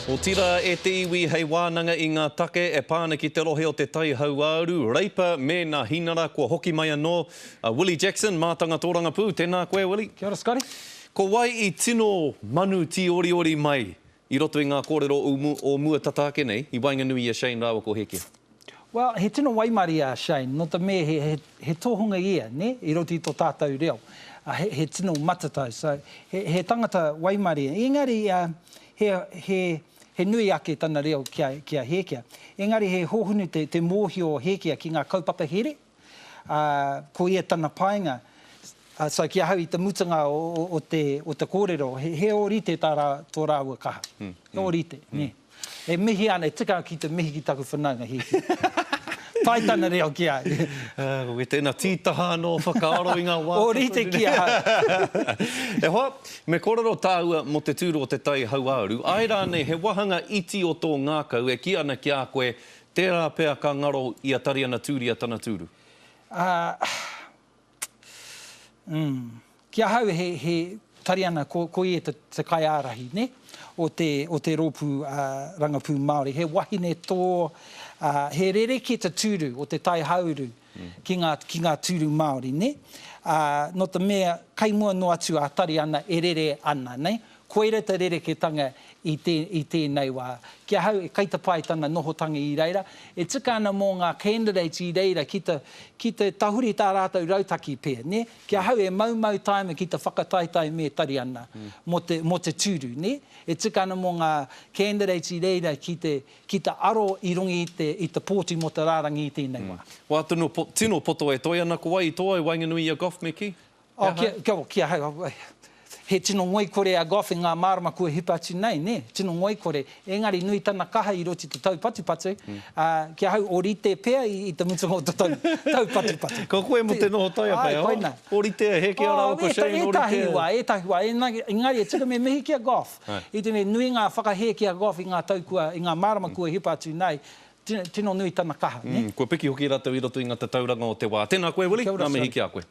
Otirā e te iwi hei wānanga i ngā take e pā ana ki te rohe o Te Tai Hauāuru, Reipa me nā Hinara kua hoki mai anō a Willie Jackson, mātanga tōrangapū. Tēnā koe Willie. Kia ora Scotty. Ko wai i tino manu tīoriori mai i roto i ngā kōrero o mua tata ake nei i waenganui i a Shane rāua ko Hēkia? Well, he tino waimarie a Shane, nō te mea he, he, he tohunga ia, nē, i roto i tō tātou reo. He, he tino matatau, so he, he tangata waimarie. Engari, he, he, he nui ake tana reo ki a, ki a Hēkia. Engari he hōhonu te, te mōhio o Hēkia ki ngā kaupapa here, ā, ko ia tana painga. Ā, so ki ahau i te mutunga o, o, o te, o te kōrero, he, he ōrite tā rā, tō rāua kaha. He ōrite, nē. E mihi ana, e tika ana ki te mihi ki taku whanaunga hīkī. Pai tana reo ki a au. Ko koe tēnā tītaha anō whakaaro i ngā wā. Ōrite ki ahau. E hoa, me kōrero tāua mō te tūru o te tai hauāuru. Āe rānei he wāhanga iti o tō ngākau e kī ana ki a koe, tērā pea ka ngaro i a Tariana Tūria tana tūru? Ā, Umm. Ki ahau he, he, Tariana, ko, ko ia te, te kaiārahi, nē, o te, o te rōpū rangapū Māori. He wahine tō, ā, he rerekē te tūru o te tai hāuru ki ngā, ki ngā tūru Māori, nē. Ā, nō te mea, kai mua noa atu a Tariana e rere ana, nē. Koira te rereketanga i te, i tēnei wā. Ki ahau, e kai te pai tana nohotanga i reira. E tika ana mō ngā candidates i reira ki te, ki te tahuri tā rātou rautaki pea, nē? Ki ahau, e maumau taima ki te whakataetae me Tariana mō te, mō te tūru, nē? E tika ana mō ngā candidates i reira ki te, ki te aro i runga i te, i te pōti mō te rārangi i tēnei wā. Wā tino, tino poto e toe ana, ko wai i toa i waenganui i a Gough me kī? Oh, kia, kia, ki ahau, he tino ngoikore a Gough i ngā marama kua hipa atu nei, nē, tino ngoikore. Engari nui tana kaha i roto i te taupatupatu, ā, ki ahau, ōrite pea i, i te mutunga o te tau, taupatupatu. Ko koe mō te noho taiapa, e hoa? Ōrite a Hēkia rāua ko Shane, ōrite. Ētahi wā, ētahi wā, engari, engari e tika me mihi ki a Gough. I te mea, nui ngā whakahē ki a Gough i ngā tau kua, i ngā marama kua hipa atu nei, tino, tino nui tana kaha, nē. Kua piki hoki rātou i roto i ngā tatauranga o te wā. Tēnā koe, Willie, ngā mihi ki a koe.